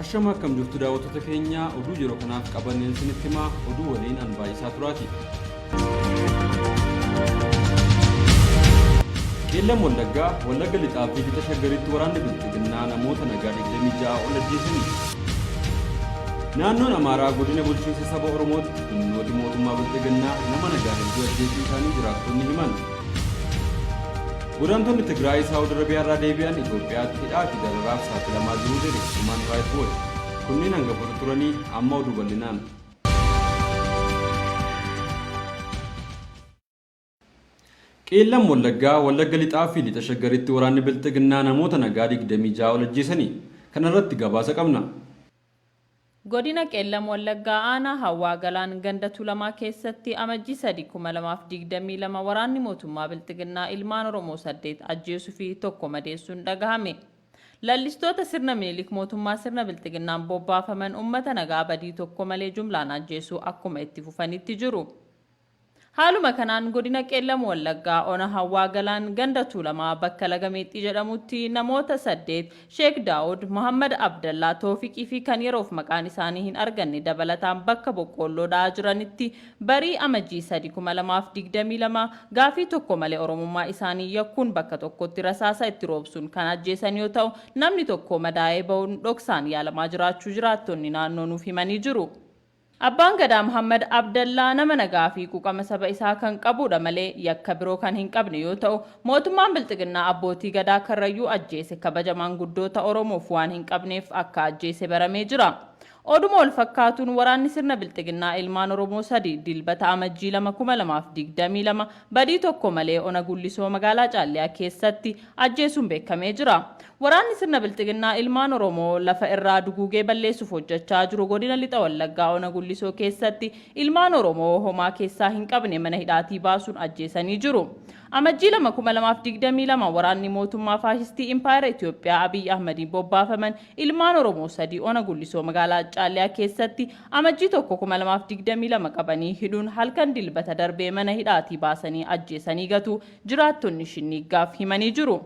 Ashama akkam jirtu daawwattoota keenya oduu yeroo kanaaf qabanneen isinitti himaa oduu waliin an baay'isaa turaati. Qeellam Wallaggaa, Wallagga Lixaa fi Lixa Shaggaritti waraanni Bilxiginnaa namoota nagaa 26 ol ajjeesanii. Naannoon Amaaraa godina bulchiinsa saba Oromootti humnooti mootummaa Bilxiginnaa nama nagaa hedduu ajjeesuu isaanii jiraattonni himan. Godaantonni Tigraay Saawud Arabiyaarraa deebi'an Itoophiyaatti hidhaa fi dararaaf saaxilamaa jiru jedhe Human Rights Watch. Kunneen hangafoota turanii amma oduu bal'inaan. Qeellam Wallaggaa, Wallagga Lixaa fi Lixa Shaggaritti waraanni Bilxiginnaa namoota nagaa 26 ol ajjeesanii. Kana irratti gabaasa qabna. Godina Qeellam Wallaggaa aanaa Hawwaa Galaan ganda Tuulamaa keessatti Amajjii 3, 2022 waraanni mootummaa Bilxiginnaa ilmaan Oromoo 8 ajjeesuu fi 1 madeessuun dhagahame. Lallistoota sirna Minilik mootummaa sirna Bilxiginnaan bobbaafaman uummata nagaa badii tokko malee jumlaan ajjeesuu akkuma itti fufanitti jiru. Haaluma kanaan godina Qeellam Wallaggaa ona Hawwaa Galaan ganda Tuulamaa bakka Laga Meexxii jedhamutti namoota 8, Sheek Daawud, Mohaammad Abdallaa, Toofiqii fi kan yeroof maqaan isaanii hin arganne dabalataan bakka boqqoolloo dha'aa jiranitti barii Amajjii 3, 2022 gaafii tokko malee Oromummaa isaanii yakkuun bakka tokkotti rasaasa itti roobsuun kan ajjeesan yoo ta'u, namni tokko madaa'ee ba'uun dhoksaan yaalamaa jiraachuu jiraattonni naannoo nuuf himanii jiru. Abbaan Gadaa Mohaammad Abdallaa nama nagaa fi quuqama saba isaa kan qabuudha malee yakka biroo kan hin qabne yoo ta'u, mootummaan Bilxiginnaa abbootii Gadaa Karrayyuu ajjeese kabaja maanguddoota Oromoof waan hin qabneef akka ajjeese baramee jira. Oduma wal fakkaatuun waraanni sirna Bilxiginnaa ilmaan Oromoo 3 Dilbata Amajjii 2, 2022 badii tokko malee ona Gullisoo magaalaa Caalliyaa keessatti ajjeesuun beekamee jira. Waraanni sirna Bilxiginnaa ilmaan Oromoo lafa irraa duguugee balleessuuf hojjechaa jiru godina Lixa Wallaggaa ona Gullisoo keessatti ilmaan Oromoo homaa keessaa hin qabne mana hidhaatii baasuun ajjeesanii jiru. Amajjii 2, 2022 waraanni mootummaa faashistii impaayera Itoophiyaa Abiy Ahmediin bobbaafaman ilmaan Oromoo 3 ona Gullisoo magaalaa Caalliyaa keessatti Amajjii 1, 2022 qabanii hidhuun halkan Dilbata darbee mana hidhaatii baasanii ajjeesanii gatuu jiraattonni Shinniiggaaf himanii jiru.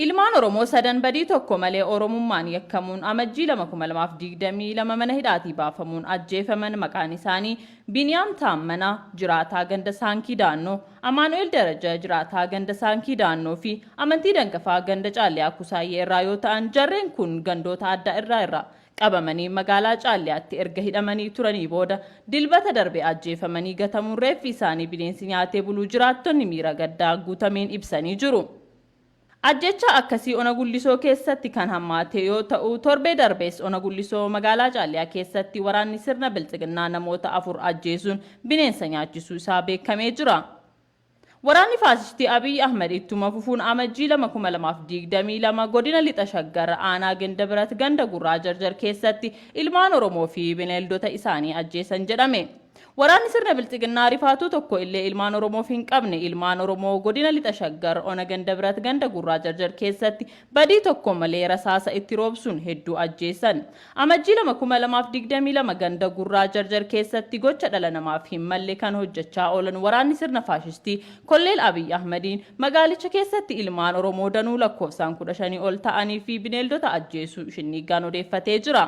Ilmaan Oromoo sadan badii tokko malee Oromummaan yakkamuun Amajjii 2, 2022 mana hidhaatii baafamuun ajjeefaman maqaan isaanii Biniyaam Taammanaa, jiraataa ganda Saankii Daannoo, Amaanu'eel Daraja, jiraataa ganda Saankii Daannoo fi Amantii Dangafaa ganda Caalliyaa Kusaayyee irraa yoo ta'an jarreen kun gandoota adda irraa irraa qabamanii magaalaa Caalliyaatti erga hidhamanii turanii booda Dilbata darbe ajjeefamanii gatamuun reeffi isaanii bineensi nyaatee buluu jiraattonni miira gaddaa guutameen ibsanii jiru. Ajjeechaa akkasii ona Gullisoo keessatti kan hammaate yoo ta'u, torbee darbees ona Gullisoo magaalaa Caalliyaa keessatti waraanni sirna Bilxiginnaa namoota 4 ajjeesuun bineensa nyaachisuu isaa beekamee jira. Waraanni faashistii Abiy Ahmed ittuma fufuun Amajjii 2, 2022 godina Lixa Shaggar aanaa Gindabirat ganda Gurraa Jarjar keessatti ilmaan Oromoo fi bineeldota isaanii ajjeesan jedhame. Waraanni sirna Bilxiginnaa rifaatuu tokko illee ilmaan Oromoof hin qabne ilmaan Oromoo godina Lixa Shaggar ona Gandabrat ganda Gurraa Jarjar keessatti badii tokko malee rasaasa itti roobsuun hedduu ajjeesan. Amajjii 2, 2022 ganda Gurraa Jarjar keessatti gocha dhala namaaf hin malle kan hojjechaa oolan waraanni sirna faashistii Kolleel Abiy Ahmediin magaalicha keessatti ilmaan Oromoo danuu lakkoofsaan 15 ol ta'anii fi bineeldota ajjeesuu Shinniiggaan odeeffatee jira.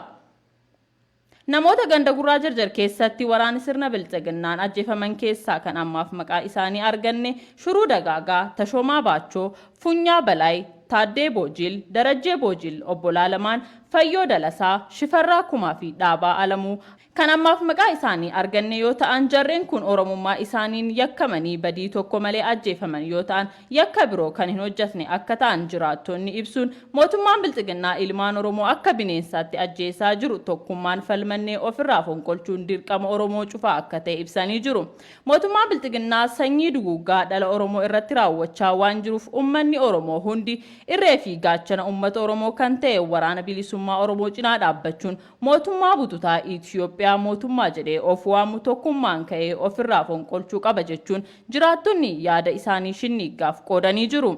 Namoota ganda Gurraa Jarjar keessatti waraana sirna Bilxiginnaan ajjeefaman keessaa kan ammaaf maqaa isaanii arganne Shuruu Dagaagaa, Tashoomaa Baachoo, Funyaa Balaay, Taaddee Boojil, Darajjee Boojil, obbolaa lamaan, Fayyoo Dalasaa, Shifarraa Kumaa fi Dhaabaa Alamuu kan ammaaf maqaa isaanii arganne yoo ta'an jarreen kun Oromummaa isaaniin yakkamanii badii tokko malee ajjeefaman yoo ta'an yakka biroo kan hin hojjetne akka ta'an jiraattonni ibsuun mootummaan Bilxiginnaa ilmaan Oromoo akka bineensaatti ajjeesaa jiru tokkummaan falmannee ofirraa fonqolchuun dirqama Oromoo cufaa akka ta'e ibsanii jiru. Mootummaan Bilxiginnaa sanyii duguuggaa dhala Oromoo irratti raawwachaa waan jiruuf uummanni Oromoo hundi irree fi gaachana uummata Oromoo kan ta'e Waraana Bilisummaa Oromoo cinaa dhaabbachuun Mootummaa bututaa Itiyoophiyaa mootummaa jedhee of waamu tokkummaan ka'ee ofirraa fonqolchuu qaba jechuun jiraattonni yaada isaanii Shinniiggaaf qoodanii jiru.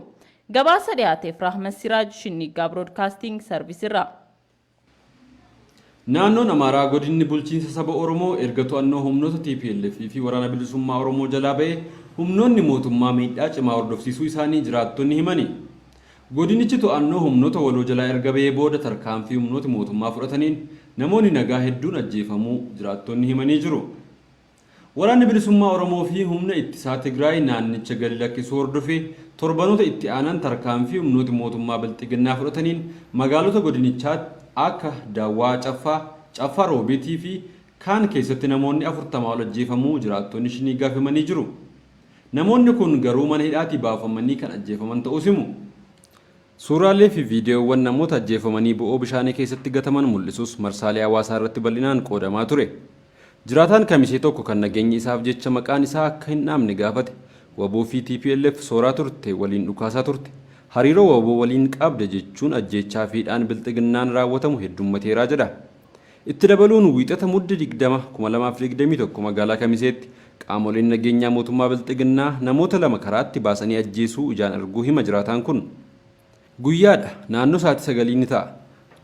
Gabaasa dhiyaateef Rahmat Siraaj Shinniiggaa Broadcasting Service irraa. Naannoon Amaaraa godinni bulchiinsa saba Oromoo erga to'annoo humnoota tplf fi Waraana Bilisummaa Oromoo jalaa ba'ee humnoonni mootummaa miidhaa cimaa hordofsiisuu isaanii jiraattonni himani. Godinichi to'annoo humnoota waloo jalaa erga bahee booda tarkaanfii humnooti mootummaa fudhataniin namoonni nagaa hedduun ajjeefamuu jiraattonni himanii jiru. Waraanni Bilisummaa Oromoo fi Humna Ittisaa Tigraay naannicha gadi lakkisuu hordofee torbanoota itti aanan tarkaanfii humnooti mootummaa Bilxiginnaa fudhataniin magaalota godinichaa akka Daawwaa Caffaa, Caffaa Roobitii fi kaan keessatti namoonni 40 ol ajjeefamuu jiraattonni Shiniigaaf himanii jiru. Namoonni kun garuu mana hidhaatii baafamanii kan ajjeefaman ta'uus himu. Suuraalee fi viidiyoowwan namoota ajjeefamanii bo'oo bishaanii keessatti gataman mul'isus marsaalee hawaasaa irratti bal'inaan qoodamaa ture. Jiraataan Kamisee tokko kan nageenya isaaf jecha maqaan isaa akka hin dhaamne gaafate, wbo fi tplf sooraa turte, waliin dhukaasaa turte, hariiroo wbo waliin qabda jechuun ajjeechaa fi hidhaan Bilxiginnaan raawwatamu heddummateera jedha. Itti dabaluun Wiixata Mudde 20, 2021 magaalaa Kamiseetti qaamoleen nageenyaa mootummaa Bilxiginnaa namoota 2 karaatti baasanii ajjeesuu ijaan arguu hima jiraataan kun. Guyyaadha, naannoo sa'aatii sagalii ni ta'a.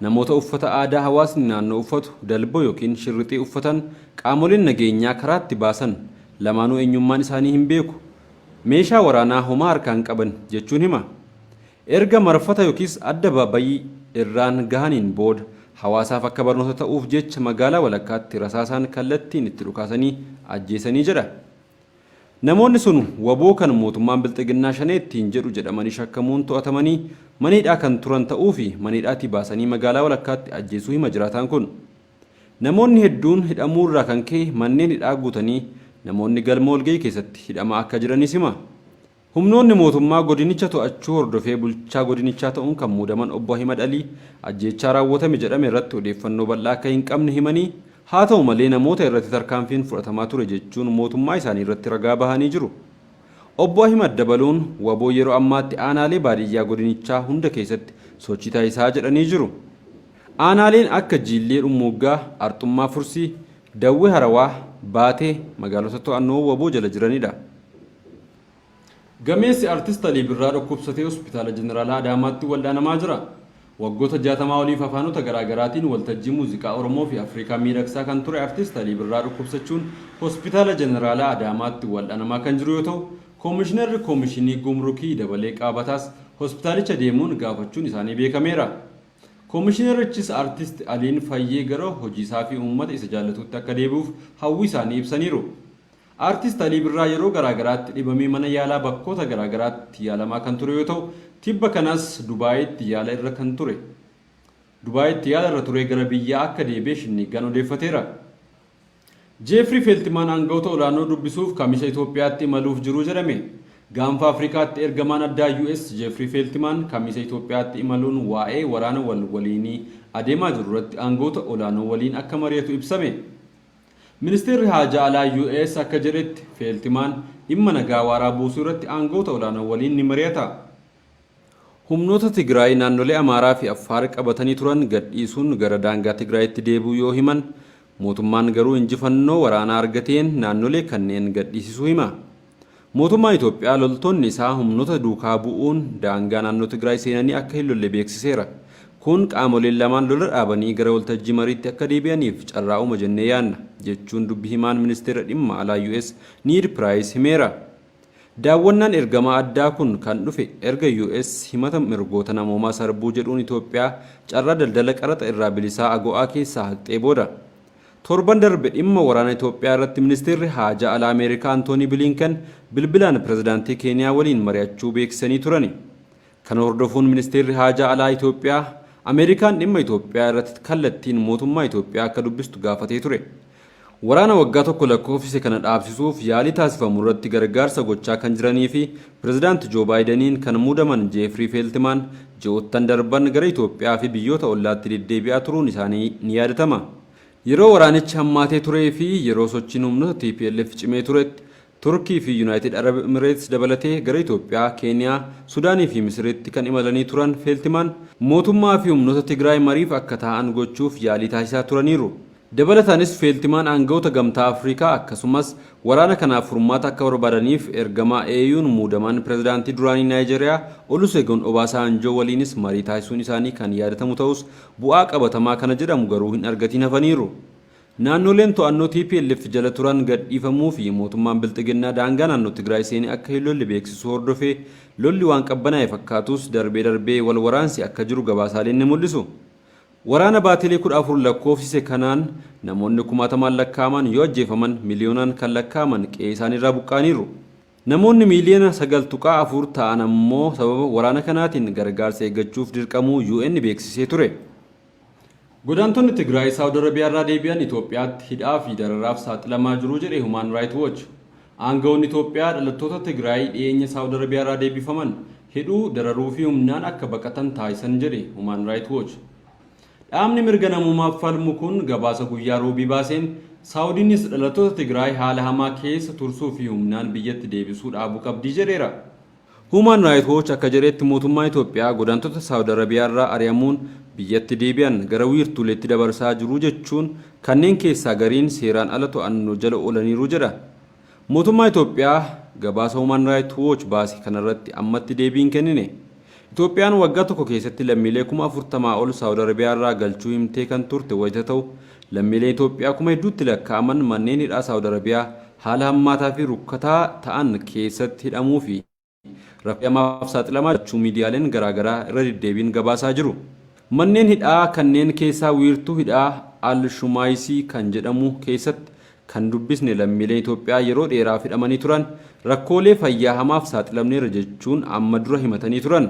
Namoota uffata aadaa hawaasni naannoo uffatu, dalboo ykn shirrixii uffatan qaamoleen nageenyaa karaatti baasan. Lamaanuu eenyummaan isaanii hin beeku. Meeshaa waraanaa homaa harkaa hin qaban, jechuun hima. Erga marfata yookiis adda babayii irraan gahaniin booda hawaasaaf akka barnoota ta'uuf jecha magaalaa walakkaatti rasaasaan kallattiin itti dhukaasanii ajjeesanii jedha. Namoonni sun wbo kan mootummaan Bilxiginnaa Shanee ittiin jedhu jedhamanii shakkamuun to'atamanii mana hidhaa kan turan ta'uu fi mana hidhaatii baasanii magaalaa walakkaatti ajjeesuu hima jiraataan kun. Namoonni hedduun hidhamuurraa kan ka'e manneen hidhaa guutanii namoonni galma walgahii keessatti hidhamaa akka jiranis hima. Humnoonni mootummaa godinicha to'achuu hordofee bulchaa godinichaa ta'uun kan muudaman Obbo Ahimad Alii ajjeechaa raawwatame jedhame irratti odeeffannoo bal'aa akka hin qabne himanii, haa ta'u malee namoota irratti tarkaanfiin fudhatamaa ture jechuun mootummaa isaanii irratti ragaa bahanii jiru. Obbo Ahimad dabaluun wbo yeroo ammaatti aanaalee baadiyyaa godinichaa hunda keessatti sochii taasisaa jedhanii jiru. Aanaaleen akka Jiillee Dhummuuggaa, Arxummaa Fursii, Dawwee Harawaa, Baatee magaalota to'annoo wbo jala jiranidha. Gameessi Artist Alii Birraa dhukkubsatee Hospitaala Jeneraalaa Adaamaatti waldhaanamaa jira. Waggoota 60 oliif afaanota garaa garaatiin waltajjii muuziqaa Oromoo fi Afrikaa miidhagsaa kan ture Artist Alii Birraa dhukkubsachuun Hospitaala Jeneraalaa Adaamaatti waldhaanamaa kan jiru yoo ta'u, Koomishinarri Koomishinii Gumrukii Dabalee Qaabataas hospitaalicha deemuun gaafachuun isaanii beekameera. Koomishinarichis Artist Aliin fayyee gara hojiisaafi uummata isa jaallatuutti akka deebi'uuf hawwii isaanii ibsaniiru. Artist Alii Birraa yeroo garaa garaatti dhibamee mana yaalaa bakkoota garaa garaatti yaalamaa kan ture yoo ta'u, tibba kanas Dubaayitti yaala irra kan ture. Dubaayitti yaala irra turee gara biyyaa akka deebi'e Shinniiggaan odeeffateera. Jeefrii Feeltimaan aanga'oota olaanoo dubbisuuf Kamisa Itoophiyaatti imaluuf jiru jedhame. Gaanfa Afrikaatti ergamaan addaa US Jeefrii Feeltimaan Kamisa Itoophiyaatti imaluun waa'ee waraana wal waliinii adeemaa jirurratti aanga'oota olaanoo waliin akka mari'atu ibsame. Ministeerri Haajaa Alaa US akka jedhetti, Feeltimaan dhimma nagaa waaraa buusuu irratti aanga'oota olaanoo waliin ni mari'ata. Humnoota Tigraay naannolee Amaaraa fi Affaar qabatanii turan gadhiisuun gara daangaa Tigraayitti deebi'uu yoo himan, mootummaan garuu injifannoo waraanaa argateen naannolee kanneen gadhiisisuu hima. Mootummaan Itoophiyaa loltoonni isaa humnoota duukaa bu'uun daangaa naannoo Tigraay seenanii akka hin lolle beeksiseera. Kun qaamoleen lamaan lola dhaabanii gara waltajjii mariitti akka deebi'aniif carraa uuma jennee yaadna, jechuun dubbi himaan Ministeera Dhimma Alaa US Need Piraayis himeera. Daawwannaan ergamaa addaa kun kan dhufe erga US himata mirgoota namoomaa sarbuu jedhuun Itoophiyaa carraa daldala qaraxa irraa bilisaa AGOA keessaa haqxee booda. Torban darbe dhimma waraana Itoophiyaa irratti Ministeerri Haajaa Alaa Ameerikaa Antoonii Biliinken bilbilaan Pirezidaantii Keeniyaa waliin mari'achuu beeksisanii turani. Kana hordofuun Ministeerri Haajaa Alaa Itoophiyaa Ameerikaan dhimma Itoophiyaa irratti kallattiin mootummaa Itoophiyaa akka dubbistu gaafatee ture. Waraana waggaa tokko lakkoofsise kana dhaabsisuuf yaalii taasifamu irratti gargaarsa gochaa kan jiraniifi Pirezidaant Joo Baayidaniin kan muudaman Jeefrii Feeltimaan ji'oottan darban gara Itoophiyaa fi biyyoota ollaatti deddeebi'aa turuun isaanii ni yaadatama. Yeroo waraanichi hammaatee turee fi yeroo sochiin humnoota tplf cimee turetti Turkii fi Yunaayitid Arab Emireets dabalatee gara Itoophiyaa, Keeniyaa, Sudaanii fi Misiritti kan imalanii turan Feeltimaan, mootummaa fi humnoota Tigraay mariif akka taa'an gochuuf yaalii taasisaa turaniiru. Dabalataanis Feeltimaan aanga'oota Gamtaa Afrikaa akkasumas waraana kanaaf furmaata akka barbaadaniif ergamaa AUn muudaman pirezidaantii duraanii Naayijeriyaa Olusegun Obaasaanjoo waliinis marii taasisuun isaanii kan yaadatamu ta'us bu'aa qabatamaa kana jedhamu garuu hin argatiin hafaniiru. Naannoleen to'annoo tplf jala turan gadhiifamuu fi mootummaan Bilxiginnaa daangaa naannoo Tigraay seenee akka hin lolle beeksisuu hordofee lolli waan qabbanaa'e fakkaatus darbee darbee wal waraansi akka jiru gabaasaaleen ni mul'isu. Waraana baatilee 14 lakkoofsise kanaan namoonni kumaatamaan lakkaa'aman yoo ajjeefaman miliyoonaan kan lakkaa'aman qe'ee isaaniirraa buqqa'aniiru. Namoonni miiliyoona 9.4 ta'an ammoo sababa waraana kanaatiin gargaarsa eeggachuuf dirqamuu UN beeksisee ture. Godaantonni Tigraay Saawud Arabiyaarraa deebi'an Itoophiyaatti hidhaa fi dararaaf saaxilamaa jiru jedhe Human Right Watch. Aanga'oonni Itoophiyaa dhalattoota Tigraay dhiyeenya Saawud Arabiyaarraa deebifaman hidhuu, dararuu fi humnaan akka baqatan taasisan jedhe Human Right Watch. Dhaabni mirga namoomaaf falmu kun gabaasa guyyaa Roobii baaseen, Saawudiinis dhalattoota Tigraay haala hamaa keessa tursuu fi humnaan biyyatti deebisuu dhaabuu qabdi jedheera. Human Right Watch akka jedhetti mootummaan Itoophiyaa godaantota Saawud Arabiyaarraa ari'amuun biyyatti deebi'an gara wiirtuuleetti dabarsaa jiru jechuun kanneen keessaa gariin seeraan ala to'anno jala oolaniiru jedha. Mootummaa Itoophiyaa gabaasa Human Right Watch baase kanarratti ammatti deebii hin kennine. Itoophiyaan waggaa tokko keessatti lammiilee 40,000 ol Saawud Arabiyaarraa galchuu himtee kan turte wayita ta'u, lammiileen Itoophiyaa kuma hedduutti lakkaa'aman manneen hidhaa Saawud Arabiyaa haala hammaataa fi rukkataa ta'an keessatti hidhamuu fi rakkoo hamaaf saaxilamaa jiraachuu miidiyaaleen garaa garaa irra deddeebiin gabaasaa jiru. Manneen hidhaa kanneen keessaa wiirtuu hidhaa Al-Shumaayisii kan jedhamu keessatti kan dubbisne lammiileen Itoophiyaa yeroo dheeraaf hidhamanii turan rakkoolee fayyaa hamaaf saaxilamneerra jechuun amma dura himatanii turan.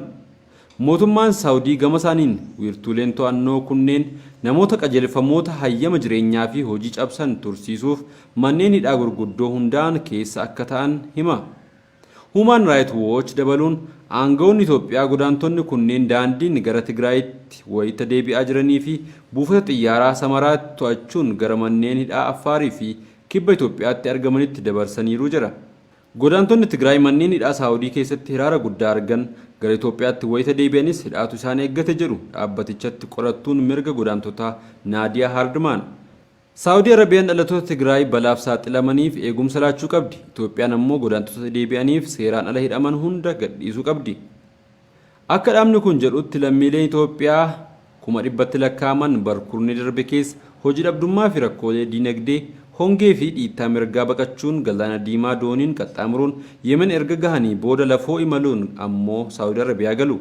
Mootummaan Saawudii gama isaaniin wiirtuuleen to'annoo kunneen namoota qajeelfamoota hayyama jireenyaa fi hojii cabsan tursiisuuf manneen hidhaa gurguddoo hundaa'an keessa akka ta'an hima. Human Right Watch dabaluun, aanga'oonni Itoophiyaa godaantonni kunneen daandiin gara Tigraayitti wayita deebi'aa jiranii fi buufata xiyyaaraa Samaraatti to'achuun gara manneen hidhaa Affaarii fi Kibba Itoophiyaatti argamanitti dabarsaniiru jedha. Godaantonni Tigraay manneen hidhaa Saawudii keessatti hiraara guddaa argan gara Itoophiyaatti wayita deebi'anis hidhaatu isaan eeggate jedhu dhaabbatichatti qorattuun mirga godaantotaa Naadiyaa Haardmaan. Saa'udii Arabiyaan dhalattoota Tigraay balaaf saaxilamaniif eegumsa laachuu qabdi, Itoophiyaan ammoo godaantota deebi'aniif seeraan ala hidhaman hunda gadhiisuu qabdi. Akka dhaabni kun jedhutti lammiileen Itoophiyaa kuma dhibbatti lakkaa'aman bar-kurnee darbe keessa hoji dhabdummaa fi rakkoolee diinagdee, hongee fi dhiittaa mirgaa baqachuun Galaana Diimaa dooniin qaxxaamuruun Yemen erga gahanii booda lafoo imaluun ammoo Saa'udii Arabiyaa galu.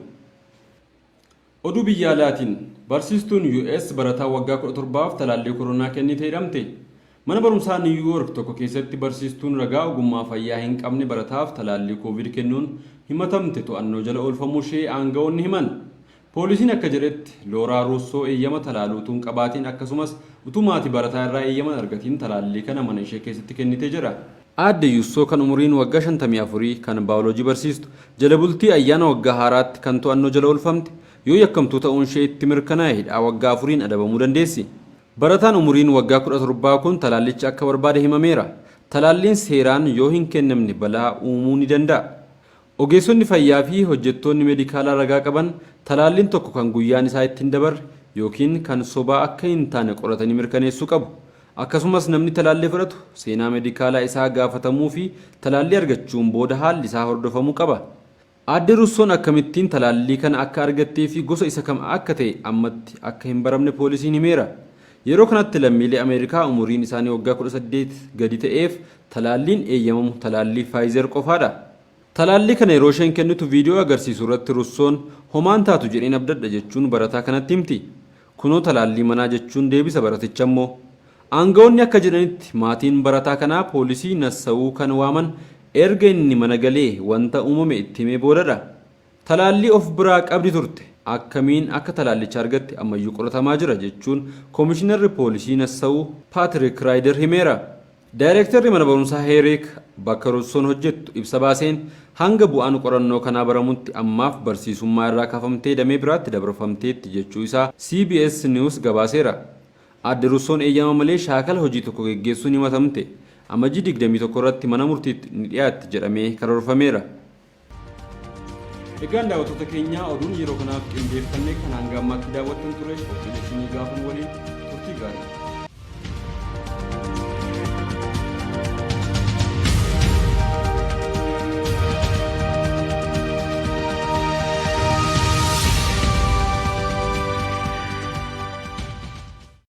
Oduu biyya alaatiin, Barsiistuun US barataa waggaa 17f talaallii koronaa kennite hidhamte. Mana barumsaa Niiw Yoork tokko keessatti barsiistuun ragaa ogummaa fayyaa hin qabne barataaf talaallii Covid kennuun himatamte to'annoo jala oolfamuushee aanga'oonni himan. Poolisiin akka jedhetti, Looraa Ruussoo eeyyama talaaluu utuu hin qabaatiin akkasumas utuu maatii barataa irraa eeyyama hin argatiin talaallii kana mana ishee keessatti kennite jedha. Aadde Yussoo kan umuriin waggaa 54 kan baayoloojii barsiistu, jala bultii ayyaana waggaa haaraatti kan to'annoo jala oolfamte, yoo yakkamtuu ta'uunshee itti mirkanaa'e hidhaa waggaa afuriin adabamuu dandeessi. Barataan umuriin waggaa 17 kun talaallicha akka barbaade himameera. Talaalliin seeraan yoo hin kennamne balaa uumuu ni danda'a. Ogeessonni fayyaa fi hojjettoonni meedikaalaa ragaa qaban talaalliin tokko kan guyyaan isaa itti hin dabarre ykn kan sobaa akka hin taane qoratanii mirkaneessuu qabu. Akkasumas namni talaallii fudhatu seenaa meedikaalaa isaa gaafatamuu fi talaallii argachuun booda haalli isaa hordofamuu qaba. Aadde Russoon akkamittiin talaallii kana akka argattee fi gosa isa kam akka ta'e ammatti akka hin baramne poolisiin himeera. Yeroo kanatti lammiilee Ameerikaa umuriin isaanii waggaa 18 gadi ta'eef talaalliin eeyyamamu talaallii Faayizer qofaadha. Talaallii kana yeroo isheen kennitu viidiyoo agarsiisu irratti Russoon homaan taatu jedheen abdadha jechuun barataa kanatti himti. Kunoo talaallii manaa jechuun deebisa baratichi ammoo. Aanga'oonni akka jedhanitti maatiin barataa kanaa poolisii Nassawuu kan waaman erga inni mana galee wanta uumame itti himee boodadha. Talaallii of biraa qabdi turte. Akkamiin akka talaallicha argatte ammayyuu qoratamaa jira jechuun Komishinarri Poolisii Nassawuu Paatrik Raayider himeera. Daayireektarri mana barumsaa Heeriik bakka Russoon hojjettu ibsa baaseen hanga bu'aan qorannoo kanaa baramutti ammaaf barsiisummaa irraa kaafamtee damee biraatti dabarfamteetti jechuu isaa CBS News gabaaseera. Aadde Russoon eeyyama malee shaakala hojii tokko geggeessuun himatamte. Amajjii 21 irratti mana murtiitti ni dhiyaatti jedhamee karoorfameera. Egaan daawwattoota keenya oduun yeroo kanaaf qindeeffanne kan hanga ammaatti daawwattan ture qophiilee isinii gaafan waliin turtii gaarii.